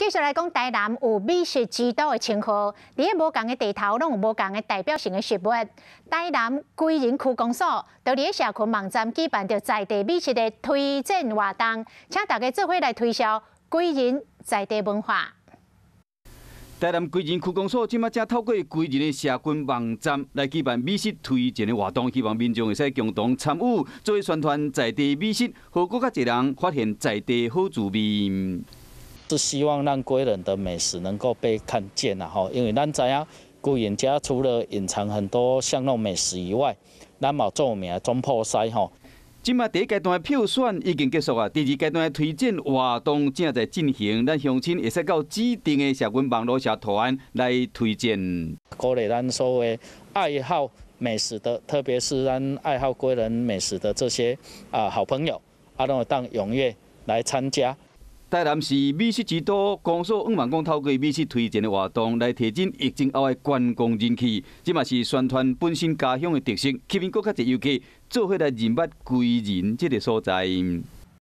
繼續來講，台南有美食之都的稱號，佇咧無仝的地頭攏有無仝的代表性的食物。台南歸仁區公所就佇咧社群網站舉辦著在地美食的推薦活動，請大家做伙來推銷歸仁在地文化。台南歸仁區公所這馬正透過歸仁的社群網站來舉辦美食推薦的活動，希望民眾會使共同參與，做伙宣傳在地美食，予閣較濟人發現在地好滋味。是希望讓歸仁的美食能夠被看見啦，吼，因為咱知影歸仁遮除了隱藏很多巷弄美食以外，咱嘛著名的總鋪師吼。這馬第一階段的票選已經結束啊，第二階段的推薦活動正在進行，咱鄉親會使到指定的社群網路社團來推薦。鼓勵咱所有愛好美食的，特別是咱愛好歸仁美食的這些啊好朋友，啊，攏會當踴躍來參加。台南是美食之都，公所向望講透過美食推薦的活動來提振疫情後的觀光人氣，這嘛是宣傳本身家鄉的特色，吸引閣較濟遊客做伙來認捌歸仁這个所在。